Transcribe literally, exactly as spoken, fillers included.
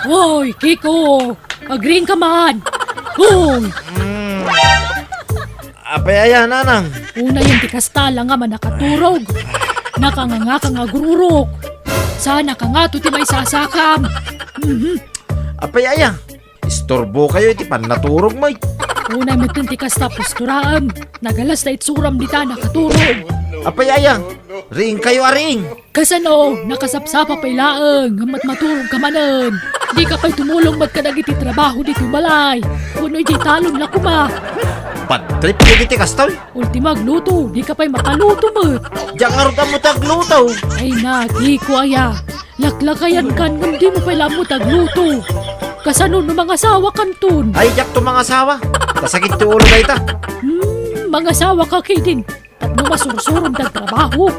Hoy, Kiko! Agriingka man! Hoy! Mm. Apay aya, nanang? Unayen ti kasta, alangan a nakaturog. Nakangangaka nga agururok. Saan a kangato ti maisasakam. Mhm. Apay aya? Istorbokayo iti pannaturogmi. Unay metten ti kasta, postoraem. Nagalas ta itsuram dita nakaturog. Apay aya? Riingkayo a riing. Kasano, nakasapsapa pay laeng, ngem met maturogka manen. Dika pay tumulong met kadagiti trabaho ditoy balay. Wenno idiay talon la koma. Bad trip dagiti kasta, uy. Ultima agluto, dika pay makaluto met. Diak ngarud ammo ti agluto. Ay na, Kiko aya. Laklakayankan ngem dimo pay la ammo ti agluto. Kasano no mangasawakanton? Ay, diakto mangasawa. Ta sakit ti ulo dayta. Hmm, mangasawaka ketdin. Tapno masursurom ti agtrabaho.